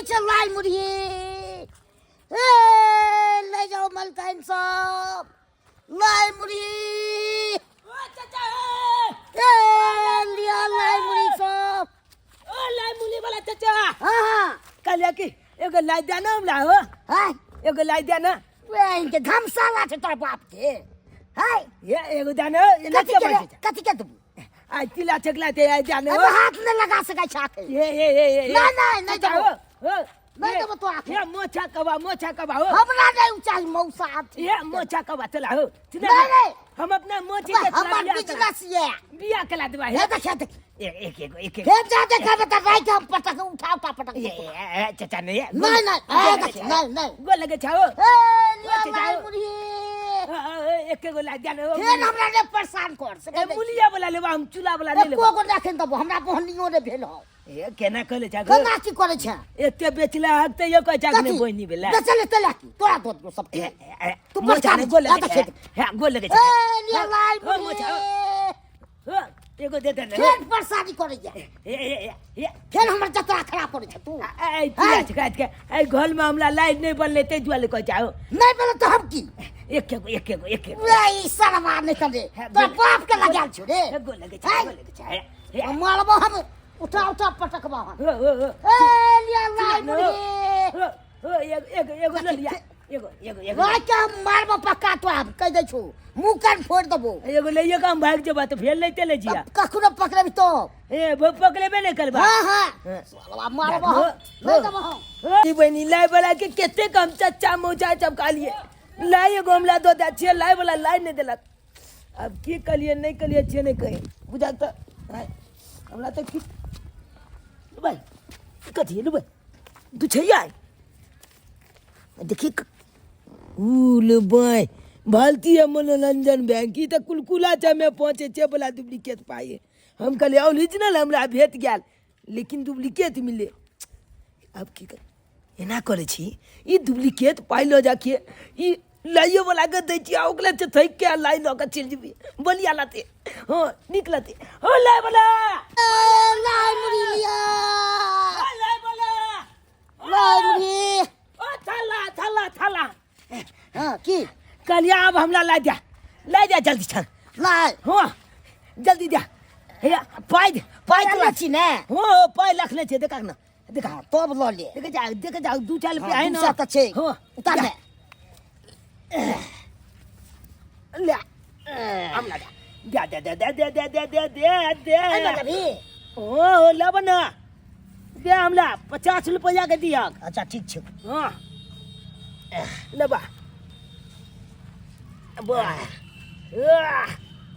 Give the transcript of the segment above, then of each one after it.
छै लाइ मुरही ए ले जाओ मलकाइन सब लाइ मुरही ओ चाचा ए ए लिया लाइ मुरही सब ओ लाई मुली वाला चाचा हाँ हाँ कहलिए कि एगो लाई दिया ना हमरा हो हाँ एगो लाई दिया ना वे इनके धमशाला छै तोरा बाप के हाय ये एगो दिया ना ये कथी ना के के कथी के देबू आ तिला चकला ते आई दिया ना अब हाथ नहीं लगा सकै छै आखे ये ये ये ये नहीं, नहीं, नहीं चाचा, देबो। हो, हो, नहीं ये, देबो तो आखे। ये मोछा कबा मोछा कबा हो हमरा नहीं चाही मौसा हाथ ये मोछा कबा चला हो चला नहीं, नहीं। हम अपना मोची के हमर बिजनेस ये बिया कला देबा हे देख हे देख एक एक एक एक एक फेर जा देखे त राइ के हम पटक उठा उठा पटक ये देबो। ये, ये, चाचा नहीं ये, नहीं नहीं हे देख नहीं नहीं गोल लगे छाओ ए लिया चाचा, लाइ हो। मुरही एक एगो ला दिया ना फेर हमरा ने परेशान कर ए सकै मुलिया वाला लेबा हम चूल्हा वाला नहीं एको लेबा गो राखन देबो हमरा बहनियो ने भेल हो ए केना कहले छा केना की करै छै एते बेचला हक त यो कहै छा कथी नहि बोइनी भेला बेचले ते लाकी तोरा दो दो सबके ए, ए, तू मोछा परेशान ने गोल लगे आ, छा देख। हे गोल लगे ए छा लिया लाइ हो, मोछा, मुरही हो, एगो दे दे ने फेर परेशानी करैया ए ए ए ए फेर हमर जतरा खराब करै छै तू ए तिला छका के ए घर में हमरा लाइट नहीं बनले ते दुआरे कहै छा नहीं बोले तो हम की एक एगो एक एगो एक एगो वे ई सरवा नहीं करे हे, तोर बाप के लगाल छु रे हे, गोल लगे छा गोल लगे छा हे, हे, मारबो हम उठा उठा पटकबो हम हो हो हो ए लिया लाइ नो। मुरही हो हो एगो एगो एगो ल लिया एगो एगो एगो राइ के हम मारबो पक्का तो हम कह दै छु मुंह कान फोड़ देबो एगो लइए के हम भाग जेबा त फेर लैते ले जिया कखनो पकड़बी तो ए भो पकड़ेबे नहीं करबा हाँ हाँ हाँ। सालवा मारबो हम नहीं देबो हम ई बहिनी लाइ वाला के कते कम चच्चा मौचा चपका लिए लाइ एगो हमरा दो दै छियै लाइ वाला लाइ नहीं देलक अब की कलिए नहीं कलिए छियै नहीं कहे बुझा तऽ आँय, हमरा तऽ की भाई कथी लेबै दू छैया देखी उ लेबै भारतीय मनोरंजन बैंक ई तऽ कुलकुला चमे पहुँचे छै बला डुप्लीकेट पाइ हम कहलियै ओरिजिनल हमरा भेट गेल लेकिन डुप्लीकेट मिले आब की कर एना करै छी ई डुप्लीकेट पाइ लऽ जाके ई लाइयो वला के दै छी आ ओकरे से थकि के लाइ लऽ के चलि जेबै बलिया लाते हँ नीक लाते हँ लाइ वला लाइ मुरही लिया लाइ वला लाइ मुरही ओ थाला थाला थाला हाँ की कहलियै आब हमरा लाइ दिया लाइ दिया जल्दी छल लाइ हँ जल्दी दिया हे पाइ दे पाइ पाइ तोरा छी ने हँ पाइ रखने छै देखा ने देखा हाँ तब लऽ ले देखे जा देखे जा दू चार रुपया हाँ, है दू ना सए तऽ छै हाँ उतार ने ले हम लगा दे दे दे दे दे दे दे दे दे दे एहिमे देबही ओ लब ना दे हमरा 50 रुपया के दिया अच्छा ठीक छै हाँ लेबा वाह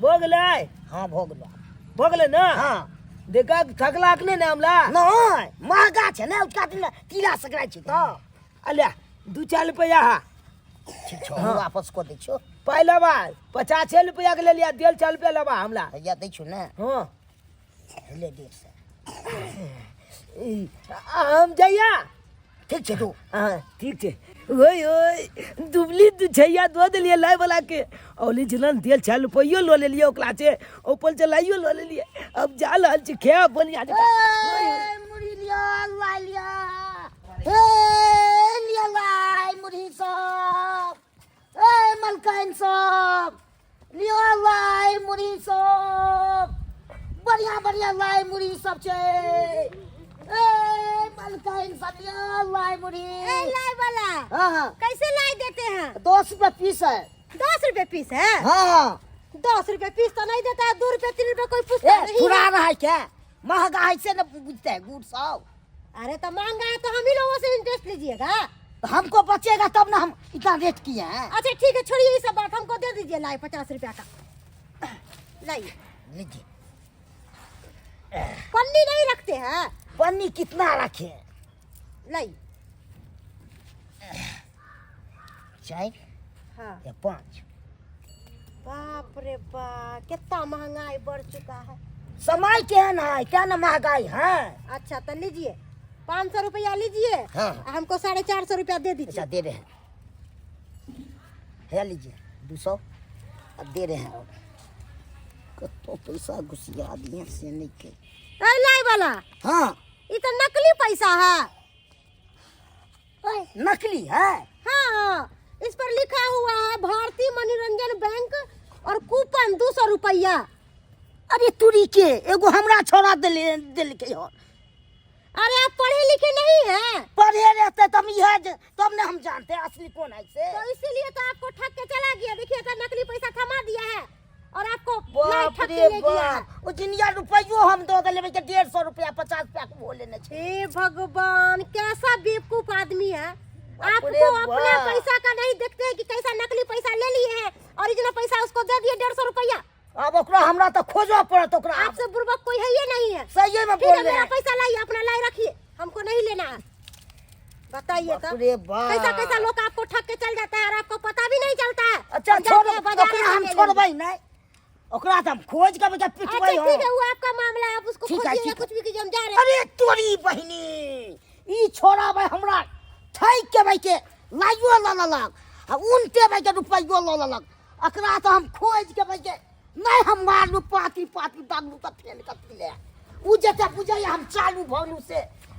भऽ गेलै हाँ भऽ गेलो भऽ गेलै ने हाँ देखा थकलाक नहि ने हमरा नहि महगा छै ने उसका दिन तीला सकराइ छै तऽ अले दू चार रुपया हा ठीक छौ हम वापस कऽ दै छियौ पाइ लेबा पचासे रुपया के लेलिया देल चार रुपया लेबा हमरा हैया दै छियौ ने हाँ ले 150 ई, आ, हम जइया ठीक छै तू हाँ ठीक छै ओए ओए दुबली दू छैया दऽ देलियै लाइ वाला के ओरिजिनल देल चार रुपैयो लऽ लेलियै ओकरा से ऊपर से लाइयो लऽ लेलियै अब जा रहल छी खायब बढ़िआँ जकाँ ओए, ए, मुरही लिया लाइ लिया ए लिया लाइ मुरही सब ए मलकाइन सब लियो लाइ मुरही सब बढ़िया बढ़िया लाइ मुरही सब छै ए मलकाइन सब लियो लाइ मुरही ए लाइ वाला हाँ हाँ कैसे लाई देते हैं 10 रुपये पीस है 10 रुपए पीस है हाँ हाँ 10 रुपए पीस तो नहीं देता है 2 रुपए 3 रुपए कोई पूछता ए नहीं थोड़ा है। रहा है क्या महंगा है से न बुझते है गुड़ सब अरे तो महंगा है तो हम ही लोगों से इंटरेस्ट लीजिएगा तो हमको बचेगा तब ना हम इतना रेट किए हैं अच्छा ठीक है छोड़िए ये सब बात हमको दे दीजिए लाई 50 रुपया का लाइए लीजिए पन्नी नहीं रखते हैं पन्नी कितना रखे लाइए चार हाँ या पाँच बाप रे बाप कितना महंगाई बढ़ चुका है समय केहन है क्या ना महंगाई है अच्छा तो लीजिए 500 रुपया लीजिए हाँ। आ हमको 450 रुपया दे दीजिए अच्छा दे रहे हैं है लीजिए 200 अब दे रहे हैं और कतो पैसा घुसिया दिए से नहीं के ए लाई वाला हाँ ये तो नकली पैसा है ओए, नकली है। हाँ, इस पर लिखा हुआ है भारतीय मनोरंजन बैंक और कूपन 200 रुपया। अरे तुरी के एगो हमरा छोड़ा देले देलकै हन। अरे आप पढ़े लिखे नहीं हैं। पढ़े रहते तब यह तब ने हम जानते असली कौन है से। तो इसीलिए तो आपको ठग के चला गया। देखिए तो नकली पैसा थमा दिया है और आपको लाए बाप ठग रे के ले गया है। बाप, ओ जिनिया रुपयो हम दऽ देले के 150 रुपया 50 रुपया के वो लेने छै। हे भगवान, कैसा बेवकूफ आदमी है। बाप रे आपको अपना बाप। पैसा का नहीं देखते हैं कि कैसा नकली पैसा ले लिए हैं और इतना पैसा उसको दे दिए 150 रुपया। आब ओकरा हमरा तऽ खोजऽ पड़त ओकरा। आपसे बुर्बक कोई है ही नहीं है। सही में ठीक है, बोल रहे मेरा हैं। पैसा लाइए, अपना लाई रखिए, हमको नहीं लेना है। बताइए बाप तो रे बाप। कैसा कैसा लोग आपको ठग के चल जाता है और आपको पता भी नहीं चलता है। अच्छा हम छोड़, जाते हैं बाजार ओकरा में हम ले लेंगे। छोड़बै नहीं, ओकरा तऽ हम खोज के बेटा अच्छा पिटबै ठीक है, हम। वो आपका मामला है, आप उसको ठीक है, खोजिए या ठीक है। कुछ भी कीजिए, हम जा रहे हैं। अरे तोरी बहिनी, ई छोड़ाबै हमरा ठकि के भाई के लाइयो लऽ लेलक आ उनटे भाई के रुपैयो लऽ लेलक। एकरा तऽ हम खोज के भाई के नहीं हम मारलू पाती पाती दागलू तऽ फेन कथी ले उ जते बुझैया हम चालू भऽ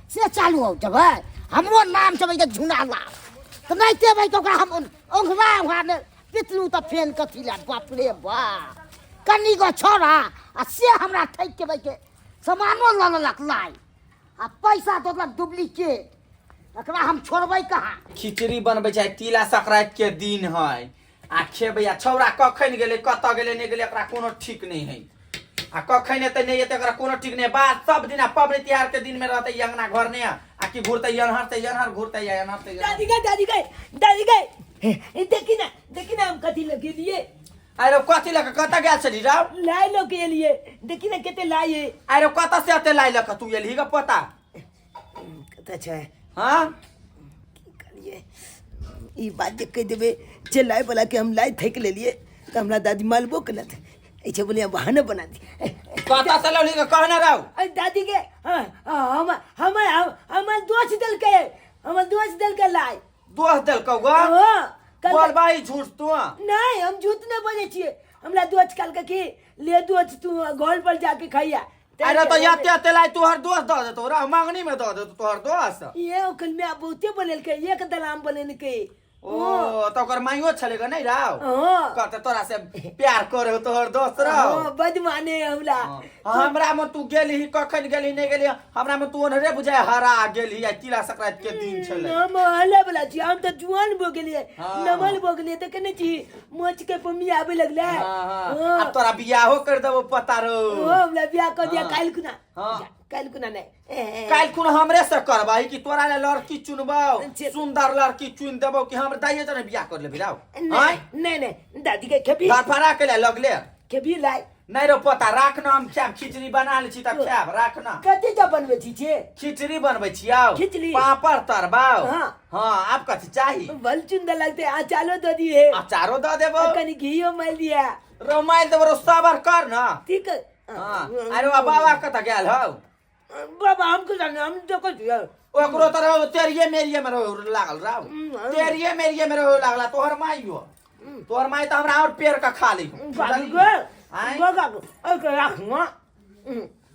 से चालू हो जबै हमरो नाम छै भाई के झुना लाल तऽ नहीं ते भाई के ओकरा हम ओंघरा ओंघरा ने पिटलू तऽ फेन कथी ले। बाप रे बाप, कनी गो छोड़ा आ से हमरा ठकि के भाई के सामानो लऽ लेलक लाइ आ पैसा दऽ देलक डुप्लीकेट। एकरा हम छोड़बै कहाँ। खिचड़ी बनबै छै, तिला संक्रांति के दिन है आ खेबै। आ छौड़ा कखन गेलै, कतऽ गेलै, नहि गेलै, एकरा कोनो ठीक नहि है। आ कखन एतै नहि एतै एकरा कोनो ठीक नहि। बात सब दिन आ पबनी तिहार के दिन में रहतै ई अंगना घर नहि आ कि घुरतै एन्हर से एन्हर घुरतै या एन्हर से एन्हर। दादी गए, दादी गए, दादी गए, देखी ना, देखी ना हम कथी लगे लिए। अरे कथी लऽ कऽ कतऽ गेल छली रौ? लाइ लऽ के एलिए, देखी ना कते लाइ है। अरे कतऽ से एते लाइ लऽ कऽ तू एलही गऽ पोता? कतऽ छै? हाँ? की कहलिए ई बात जे कहि देबै जे लाइ वाला के हम लाइ थकि लेलिए तऽ हमरा दादी मालबो केलत। ऐसे बोलिए बहाना बना दी। कतऽ से लौली के कहने रहो? अरे दादी के, हाँ, हाँ, हम, हम, हम, हमर दोस्त देलकै, हमर दोस्त देलकै लाइ। दोस्त देलकौ गो? हाँ, कल बोल भाई झूठ तू। नहीं, हम झूठ नहीं बोले छिए। हमरा दोस्त कहलकै कि ले दोस्त तू घर पर जाके खैया। अरे तो एते एते लाइ तोहर दोस्त दऽ देतौ रह, मंगनी में दऽ देतौ तोहर दोस्त। ये ओकर माय बहुते बनेलकै, एक दलाम बनेलकै। ओ तऽ ओकर माइयो छलै ग नहि रौ? हाँ। कहतै तोरा से प्यार करे तोहर दोस्त रौ। हाँ, बड माने हमरा। हाँ, हमरा में तू गेलही कखन गेलही नहि गेलही, हमरा में तू ओनहरे बुझाय हरा गेलही। आ तिला संक्रांति के दिन छलै। हम हले वाला छी, हम तऽ जुआन भऽ गेलियै, हाँ। नमल भऽ गेलियै, देखै नहि छी मोच के पम्मी आबे लगलै। हाँ, हाँ। हाँ। आब तोरा बियाहो कर देबो पता रौ। हाँ, हमरा बियाह कर दिया हाँ। काल्हि खुना। हाँ। काल्हि खुना नहि। काल्हि खुन हमरे से करबही कि तोरा ले लड़की चुनबौ? सुंदर लड़की चुन देबौ कि हमर दाइये जने बियाह कर लेबही रौ? नहीं नहीं नहीं, दादी के खेबी धरफड़ा के ले लगले खेबी लाइ। नहीं रो पोता, राख ना, हम खायब। खिचड़ी बना ले छी तब खायब, राख ना। कथी जा बनबै छी छे? खिचड़ी बनबै छियौ। खिचड़ी? पापड़ तरबौ। हाँ। हाँ, आब कथी चाही? बल चुंदा लगते, अचारो दऽ दिए। अचारो दऽ देबौ। कनी घियो मारि दिया। रौ मारि देबौ रौ, सबर कर ना। ठीक है। हाँ, अरे बाबा कतऽ गेल हौ? बाबा हम के जाने, हम देखै छियै। ओकरो तऽ रहो तेरिये मेरिये में रहो लागल रहो, तेरिये मेरिये में रहो लागला। तोहर माइयो, तोहर माई तऽ हमरा और पेड़ के खा ली। बाबू गे, बाबा गे, ओके राख ना।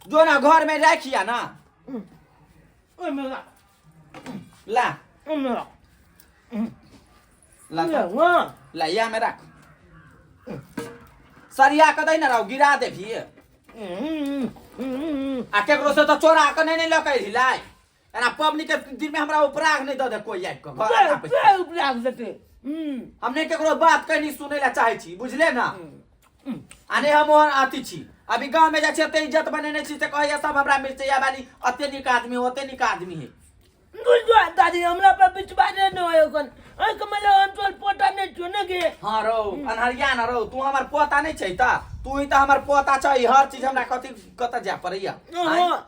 जो ना घर में राखिया ना। ओहिमे राख। ला। ओहिमे राख। ला। ला। ला, या में राख। सरिया के दै ना रहो, गिरा देबही। आ केकरो से तऽ चोरा के नहि लऽ के अयलही लाइ। एना पबनी के दिन में हमरा उपराग नहि दऽ दे कोई आबि कऽ घर आबि कऽ। उपराग देतै? हम नहि केकरो बात कहीं सुनै लए चाहै छी, बुझले ना? आ नहि हम ओहन अथी छी। अभी गाँव में जाइ छी, एते इज्जत बनेने छी से कहैया सब हमरा मिर्चैया वाली अते नीक आदमी हो, ओते नीक आदमी है। बुझ दादी, हमरा पर विश्वास नहि होय ओकन। ओहिके मतलब हम तोर पोता नहि छियौ ने गे? हाँ रौ अन्हरिया न रौ, तू हमर पोता नहि छै तऽ तू ही तऽ हमर पोता छै। हर चीज हमरा कथी कतऽ जाय पड़ैया? हाँ,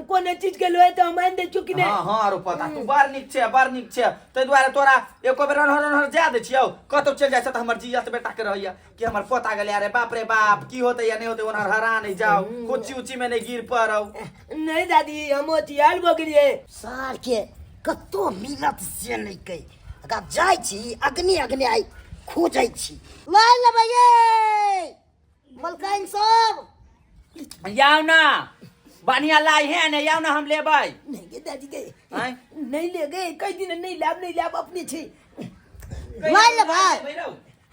कोनो चीज के लोहे तऽ हम आनि दै छियौ कि नहि? हाँ हाँ रौ पोता, तू बड़ नीक छै, बड़ नीक छै। ताहि दुआरे तोरा एको बेर अनहर अनहर जाय दै छियौ। कतौ चलि जाइ छै तऽ हमर जियत बेटा के रहैया कि हमर पोता गेलै। अरे बाप रे बाप, की होतै या नहि होतै, ओनहर हरा नहि जाओ, कुची उची में नहि गिर पड़ौ। नहीं दादी, हम होशियार भऽ गेलियै। सार के कतौ मिलत से नहि कहि अगर जाइ छी अग्नि अग्नि आइ खोजै छी। लाइ लेबै ये मलकाइन सब। जाउ ना बढ़िया लाई है ने आउ ना हम लेबै। नहीं गे दादी गे। आँय? नहीं ले गए कई दिन नहीं लाब नहीं लाब अपने छे। लाइ लेबै?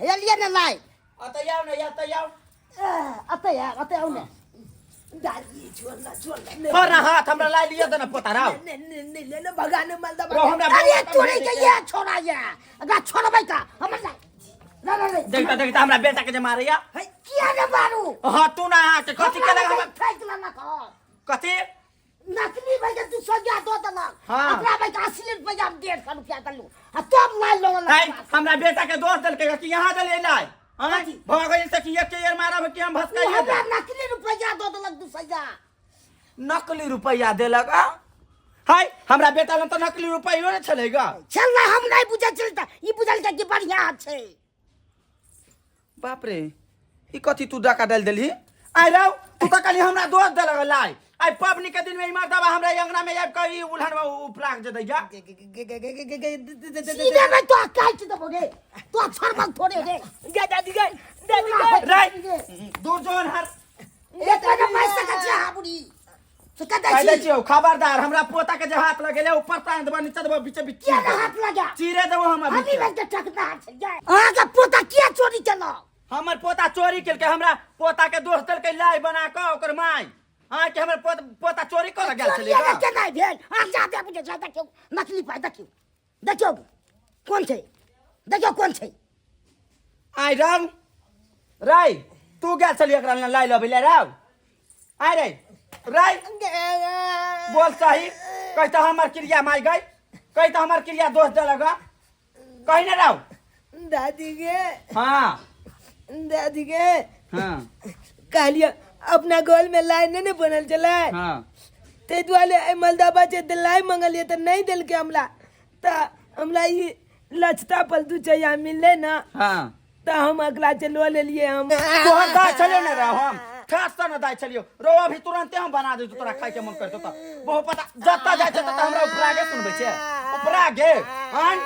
हे लिअ ने लाइ। अतऽ आउ ने, अतऽ आउ। अतऽ आउ, अतऽ आउ ने। दादी छोड़ ना, छोड़ ना। छोड़ ना हाथ, हमरा लाई लिअ दे ना पोता राव। नहीं नहीं नहीं ले ना भगाने मालदा। रो हमरा। अरे तोरे के ये छोड़ा ये अगर छोड़बै का हमर लाइ ना ना। देखता देखता हमरा बेटा के जे मारैया। है किया ने मारू? हाँ तू ना अहाँ के कथी केलक हमरा? फेंक लेलक हँ। कथी? नकली भाई के तू सजा दो देलक। हाँ। अपना भाई के असली रुपया हम 150 रुपया देलू आ तब लाइ लो। है हमरा बेटा के दोष देलकै कि यहाँ देले लाइ आँय भऽ गेल से कि एक के मारब कि हम भसकाइए हमरा देब। नकली रुपया दो देलक दू सजा। नकली रुपया देलक आ हाय हमरा बेटा लग तऽ नकली रुपयो ने छलै गा। चल ना हम नहीं बुझल चलता ई बुझल के कि बढ़िया छै। बाप रे ई कथी तू डाका डालि देलही? आइ रौ तू तऽ कहली हमरा दोष देलक लाइ आइ पबनी के दिन में इमर दवा हमरा अंगना में आबि कऽ ई उल्हन में उपराग जे दैया। सीधे में तो काट देबो रे तो छोड़बक थोड़े रे। गे दादी गे दादी गे। राय दूर जोन हर। एक ना पैसा का छै बुढ़ी से कदै कहि दै छी। छियौ खबरदार हमरा पोता के जे हाथ लगेले ऊपर तान देबो नीचा देबो बीचे बीच। किया ना हाथ लगा? चीरे देबो हम अभी। हमी लग के टकना छै अहाँ के पोता किया चोरी केलक? हमर पोता चोरी केलकै हमरा पोता के दोष देलकै लाइ बना कऽ ओकर माय अहाँ के हमर पोता चोरी कऽ गेल छलै चोरी गा। केना भेल? अहाँ जादे बुझै छै। देखियौ नकली पाइ देखियौ देखियौ कोन छै देखियौ कोन छै। आइ राव राय तू गेल छली एकरा लग लाइ लबै ले राव आइ रे राय बोल सही कहि तऽ हमर क्रिया माय गई कहि तऽ हमर क्रिया दोष देलक गा। कहि ने राव। दादी गे। हाँ। दादी गे। हाँ। कहलिए अपना गोल में लाइ नहीं ने बनल छलै। हाँ। ताहि दुआरे एहि मलदबा जे लाइ मंगलियै तऽ नहीं देलकै हमरा तऽ हमरा ई लचता पर दू चैया मिललै ना। हाँ। तऽ हम अगला से लऽ लेलियै हम। तोहर दाय छलियौ ने रे हम ठास से ने दाय छलियौ रो अभी तुरंते हम बना दै तोरा खाय के मन करतौ तऽ बहु पता जतऽ जाइ छै ततऽ हमरा उपरागे सुनबै छै उपरागे आन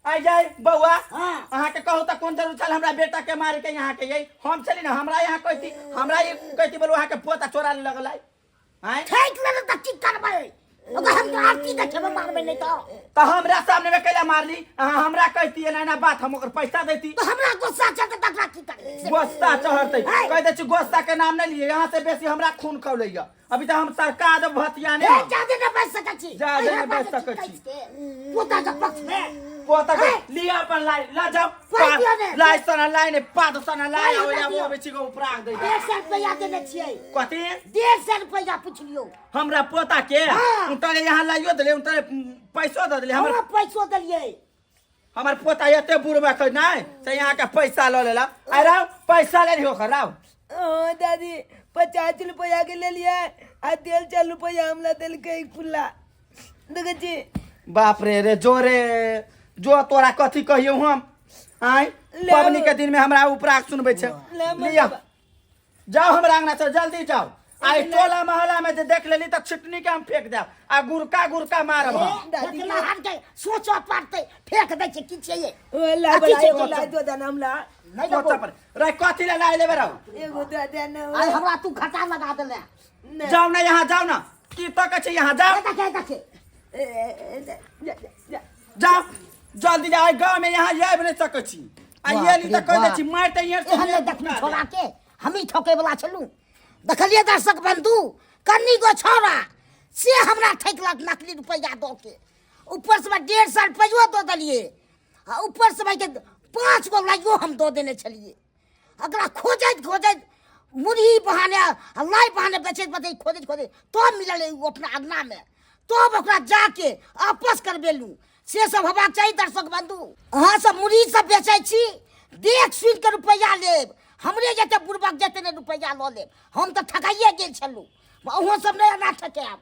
आइ जाय बौआ। हाँ। अहाँ के कहू तऽ कोन जरूर छल हमरा बेटा के मारे के यहाँ के यही हम छली ने हमरा यहाँ कहती हमरा ई कहती बोलू अहाँ के पोता चोरा लगल आँय? ठेक लेलक तऽ की करबै? ओकर हम तो आरती देखेबै मारबै नहीं तो। तऽ हमरा सामने में कैला मारली? अहाँ हमरा कहती एना एना बात हम ओकर पैसा देती। तो हमरा गुस्सा चढ़तै तकरा की करबै? गुस्सा चढ़तै। है। कहि दै छी गुस्सा के नाम नहीं लिए यहाँ से बेसी हमरा खून खौलैया अभी तऽ हम सरकार दे भतिया हे नहीं जादे न बच सकै छी। जादे एहिना नहि बचि बाजै सकै छी छी। कैसके। पोता के पक्ष में। पोता के है। लिया अपन लाई ला जाओ। पाइ दियौ ने। लाई सना लाई ने पाद सना लाई पाइ आबै हमरा आबै दियौ। आबै छी गो उपराग दै 150 रुपया देने छियै। कथी? 150 रुपया पुछलियौ। हमरा पोता के हाँ। उतरे यहाँ लाइयो देले उतरे पैसो दऽ देले हमर। हमरा पैसो देलियै। हमर पोता एते बुढ़बा के नहीं से यहाँ के पैसा लऽ लेला। आइ राव पैसा ले लियो ओकर राव। हाँ दादी 50 रुपया के लेलियै आ 150 रुपया हमरा देलकै खुला देखै छी। बाप रे रे जो रे जो तोरा कथी कहियौ हम आँय ले पबनी के दिन में हमरा उपराग सुनबै छै। ले मत लिअ बाबा। जाओ हमरा अंगना से जल्दी जाओ। आइ टोला मोहल्ला में जे देख लेली तऽ छिटनी के हम फेंक देब आ गुड़का गुड़का मारब हम। दादी फेकला हार के सोचऽ पड़तै फेंक दै छै की छियै? ओ ला अथी बला छै, एगो ला दो दाना हमरा। नहीं सोचऽ देबौ। पड़ै रे कथी ले लाइ लेबै रौ? एगो दे दे ना। आइ हमरा तू घाटा लगा देले। नहीं। जाओ ना यहाँ जाओ ना की तकै छै यहाँ जाओ। देखे देखे। ए, ए, ए, जा, जा, जा। जाओ जल्दी जाओ गाँव में यहाँ आबि नहि सकै छी आ बाप एली तऽ रे कहि दै बाप। छी मारि तऽ इहे से एहन नहि देखलहुँ छौड़ा के हमही ठकै वाला छलहुँ। देखलियै दर्शक बंधु कन्नी गो छौड़ा से हमरा ठकलक नकली रुपैआ दऽ के ऊपर से 150 रुपैओ दऽ देलियै आ ऊपर से भाई के 5 गो लाइयो हम दऽ देने छलियै। अकरा खोजैत खोजैत मुरही बहाने आ लाइ बहाने बेचैत बेचैत खोजैत खोजैत तब मिलल ओ अपना अङ्गनामे तब ओकरा जाके आपस करबेलहुँ। से सब हेबाक चाही दर्शक बंधु। अहाँ सब मुरही सब बेचै छी देख सुनि के रुपैआ लेब हमरे जते बुड़बक जते ने रुपैआ लऽ लेब। हम तऽ ठकाइए गेल छलहुँ अहूँ सब नहि एना ठकायब।